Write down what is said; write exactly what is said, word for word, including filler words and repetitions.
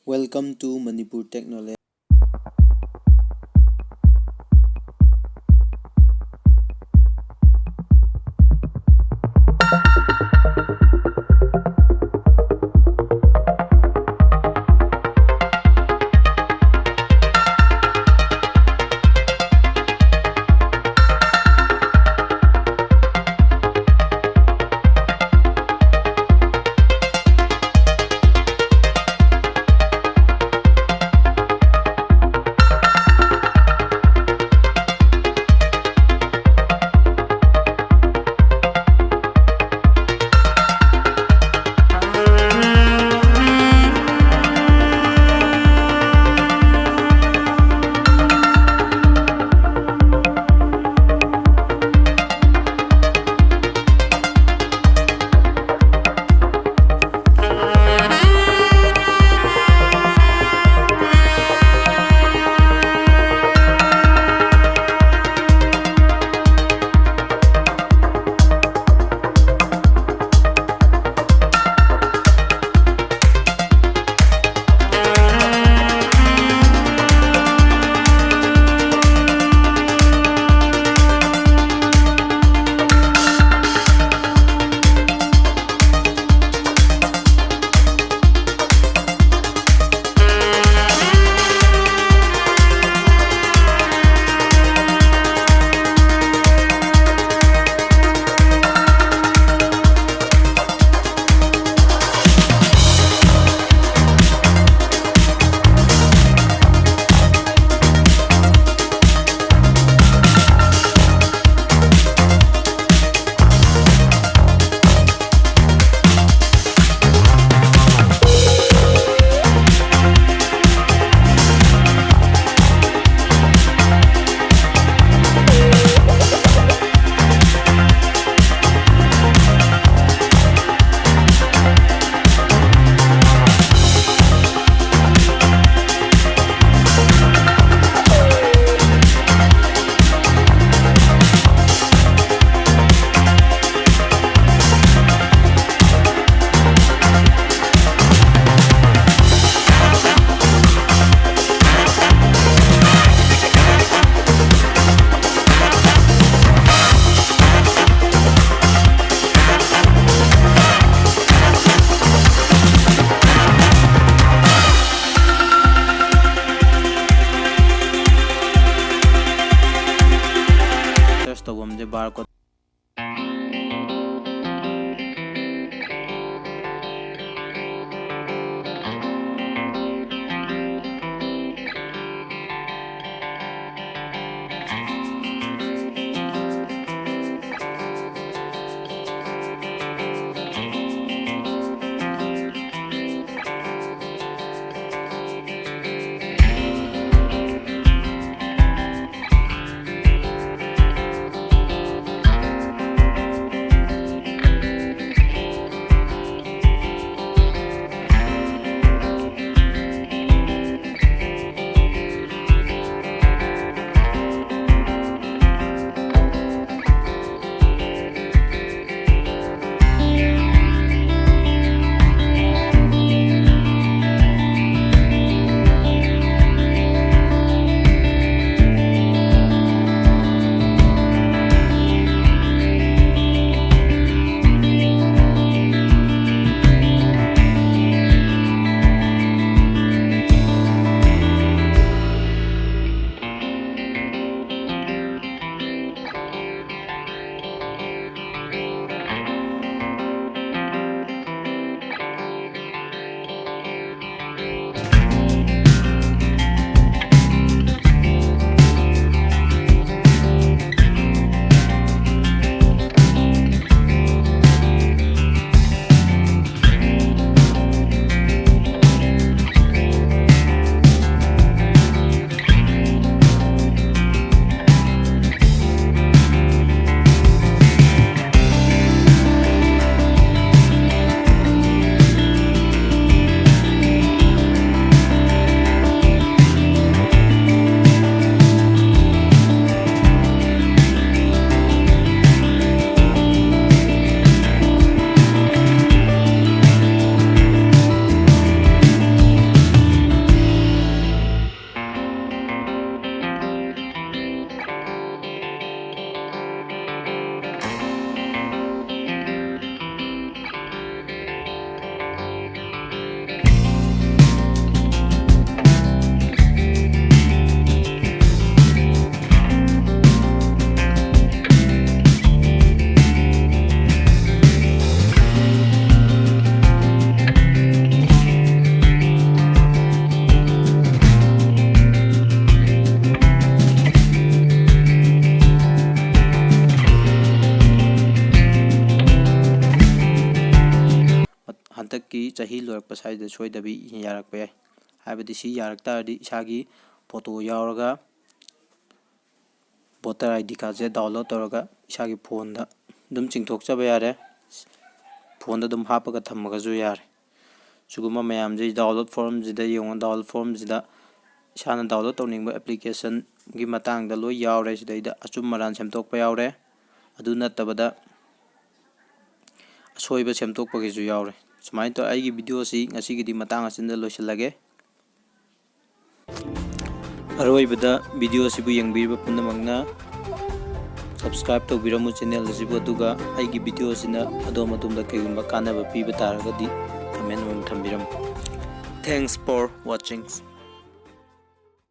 Welcome to Manipur Tech Knowledge. ꯁꯦ ꯕꯥꯔ ꯀꯣꯠ꯫ ꯍꯟꯗꯛꯀꯤ ꯆꯍꯤ ꯂꯣꯏꯔꯛꯄ ꯁ꯭ꯋꯥꯏꯗ ꯁꯣꯏꯗꯕꯤ ꯌꯥꯔꯛꯄ ꯌꯥꯏ꯫ ꯍꯥꯏꯕꯗꯤ ꯁꯤ ꯌꯥꯔꯛ ꯇꯥꯔꯗꯤ ꯏꯁꯥꯒꯤ ꯐꯣꯇꯣ ꯌꯥꯎꯔꯒ ꯚꯣꯇꯔ ꯑꯥꯏ ꯗꯤ ꯀꯥꯔꯠꯁꯦ ꯗꯥꯎꯟꯂꯣꯗ ꯇꯧꯔꯒ ꯏꯁꯥꯒꯤ ꯐꯣꯟꯗ ꯑꯗꯨꯝ ꯆꯤꯡꯊꯣꯛꯆꯕ ꯌꯥꯔꯦ꯫ ꯐꯣꯟꯗ ꯑꯗꯨꯝ ꯍꯥꯞꯄꯒ ꯊꯝꯃꯒꯁꯨ ꯌꯥꯔꯦ꯫ ꯁꯤꯒꯨꯝꯕ ꯃꯌꯥꯝꯁꯦ ꯗꯥꯎꯟꯂꯣꯗ ꯐꯣꯔꯝꯁꯤꯗ ꯌꯦꯡꯉꯣ꯫ ꯗꯥꯎꯟꯂꯣꯗ ꯐꯣꯔꯝꯁꯤꯗ ꯏꯁꯥꯅ ꯗꯥꯎꯟꯂꯣꯗ ꯇꯧꯅꯤꯡꯕ ꯑꯦꯄ꯭ꯂꯤꯀꯦꯁꯟꯒꯤ ꯃꯇꯥꯡꯗ ꯂꯣꯏ ꯌꯥꯎꯔꯦ꯫ ꯁꯤꯗꯩꯗ ꯑꯆꯨꯝ ꯑꯔꯥꯟ ꯁꯦꯝꯗꯣꯛꯄ ꯌꯥꯎꯔꯦ꯫ ꯑꯗꯨ ꯅꯠꯇꯕꯗ ꯑꯁꯣꯏꯕ ꯁꯦꯝꯗꯣꯛꯄꯒꯤꯁꯨ ꯌꯥꯎꯔꯦ꯫ ꯁꯨꯃꯥꯏꯅ ꯇꯧꯔ ꯑꯩꯒꯤ ꯚꯤꯗꯤꯑꯣꯁꯤ ꯉꯁꯤꯒꯤꯗꯤ ꯃꯇꯥꯡ ꯑꯁꯤꯗ ꯂꯣꯏꯁꯤꯜꯂꯒꯦ꯫ ꯑꯔꯣꯏꯕꯗ ꯚꯤꯗꯤꯑꯣ ꯑꯁꯤꯕꯨ ꯌꯦꯡꯕꯤꯔꯤꯕ ꯄꯨꯝꯅꯃꯛꯅ ꯁꯕꯁꯀ꯭ꯔꯥꯏꯕ ꯇꯧꯕꯤꯔꯝꯃꯨ ꯆꯦꯅꯦꯜ ꯑꯁꯤꯕꯨ, ꯑꯗꯨꯒ ꯑꯩꯒꯤ ꯚꯤꯗꯤꯑꯣ ꯑꯁꯤꯅ ꯑꯗꯣꯝ ꯑꯗꯣꯝꯗ ꯀꯔꯤꯒꯨꯝꯕ ꯀꯥꯟꯅꯕ ꯄꯤꯕ ꯇꯥꯔꯒꯗꯤ ꯀꯃꯦꯟ ꯑꯃ ꯊꯝꯕꯤꯔꯝꯃꯨ꯫ Thanks for watching.